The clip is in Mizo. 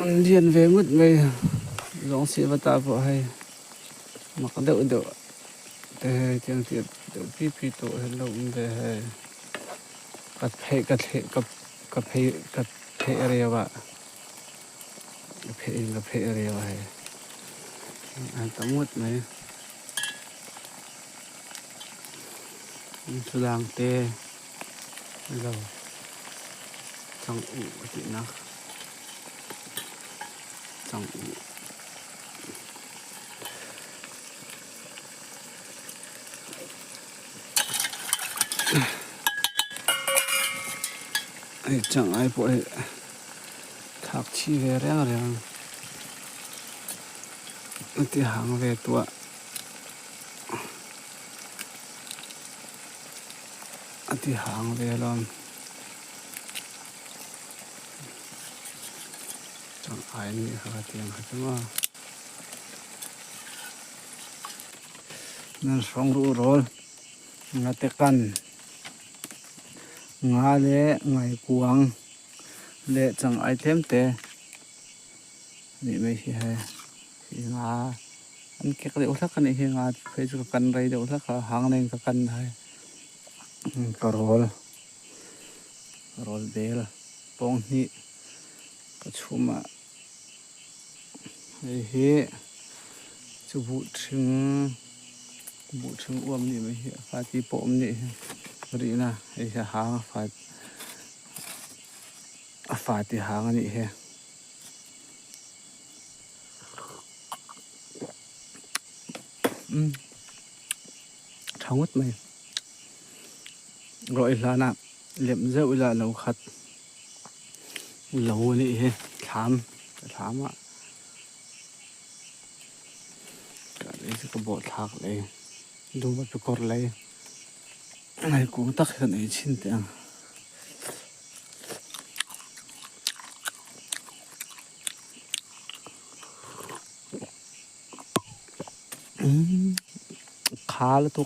An lian ve ngut mai zawng sih va ta pawh hei mak deuh deuh te hei tiang tih deuh pi pi tawh hi an lo awm ve hei ka phei ka thleh ka ka phei ka pheh reu a ka pheh in ka pheh reu a hei an tam ngawt mai chudang te lo chang uh a tih na chang uh. Hei chang ai pawh hi thlak chhi ve reng reng a ti hang ve tuah a ti hang ve alawm chang ai a nih kha ka ti ang kha chu maw. Nan hrawng ruh rawl ngate kan nga le ngaikuang le chang ai tlem te nih mai hi hei hi nga an kek deuh hlek a nih hi nga phei chu ka kan rei deuh hlek a hang nen ka kan hai ka rawl rawl bel pawng hnih ka chhum ah. Hei hi chu buh ṭhing buh ṭhing uam nih mai hi a fati pawh awm nih hi rihna hei hi a hang a fat a fati hang a nih hi. Umm ṭha ngawt mai rawih hlanah lem zeuh ila lo khat. Lo a nih hi thlam thlam ah ka bawh thlak leh dum a kekawr leh ngaihkung tak hi kan ei chhin teh ang. Kha lutuk.